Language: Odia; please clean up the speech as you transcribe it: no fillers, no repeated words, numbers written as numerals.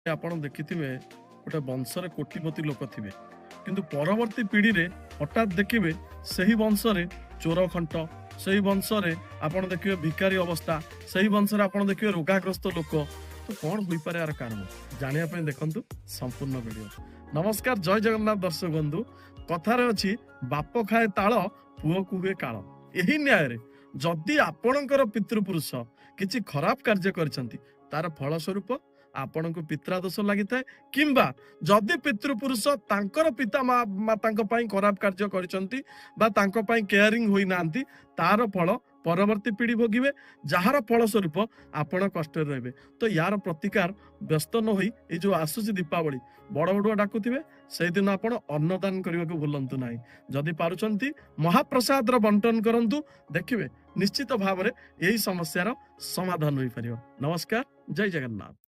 ଆପଣ ଦେଖିଥିବେ, ଗୋଟେ ବଂଶରେ କୋଟିପତି ଲୋକ ଥିବେ, କିନ୍ତୁ ପରବର୍ତ୍ତୀ ପିଢ଼ିରେ ହଠାତ୍ ଦେଖିବେ ସେହି ବଂଶରେ ଚୋର ଖଣ୍ଟ, ସେହି ବଂଶରେ ଆପଣ ଦେଖିବେ ଭିକାରୀ ଅବସ୍ଥା, ସେହି ବଂଶରେ ଆପଣ ଦେଖିବେ ରୋଗାଗ୍ରସ୍ତ ଲୋକ। ତ କଣ ହୋଇପାରେ ଏହାର କାରଣ? ଜାଣିବା ପାଇଁ ଦେଖନ୍ତୁ ସମ୍ପୂର୍ଣ୍ଣ ଭିଡିଓ। ନମସ୍କାର, ଜୟ ଜଗନ୍ନାଥ ଦର୍ଶକ ବନ୍ଧୁ। କଥାରେ ଅଛି, ବାପ ଖାଏ ତାଳ, ପୁଅକୁ ହୁଏ କାଳ। ଏହି ନ୍ୟାୟରେ ଯଦି ଆପଣଙ୍କର ପିତୃପୁରୁଷ କିଛି ଖରାପ କାର୍ଯ୍ୟ କରିଛନ୍ତି, ତାର ଫଳସ୍ୱରୂପ ଆପଣଙ୍କୁ ପିତ୍ରାଦୋଷ ଲାଗିଥାଏ। କିମ୍ବା ଯଦି ପିତୃପୁରୁଷ ତାଙ୍କର ପିତା ମାତାଙ୍କ ପାଇଁ ଖରାପ କାର୍ଯ୍ୟ କରିଛନ୍ତି ବା ତାଙ୍କ ପାଇଁ କେୟାରିଂ ହୋଇନାହାନ୍ତି, ତାର ଫଳ ପରବର୍ତ୍ତୀ ପିଢି ଭୋଗିବେ, ଯାହାର ଫଳସ୍ୱରୂପ ଆପଣ କଷ୍ଟରେ ରହିବେ। ତ ୟାର ପ୍ରତିକାର, ବ୍ୟସ୍ତ ନ ହୋଇ ଏଇ ଯୋଉ ଆସୁଛି ଦୀପାବଳି, ବଡ ବଡୁଆ ଡାକୁଥିବେ, ସେଇଦିନ ଆପଣ ଅନ୍ନଦାନ କରିବାକୁ ଭୁଲନ୍ତୁ ନାହିଁ। ଯଦି ପାରୁଛନ୍ତି, ମହାପ୍ରସାଦର ବଣ୍ଟନ କରନ୍ତୁ। ଦେଖିବେ, ନିଶ୍ଚିତ ଭାବରେ ଏହି ସମସ୍ୟାର ସମାଧାନ ହୋଇପାରିବ। ନମସ୍କାର, ଜୟ ଜଗନ୍ନାଥ।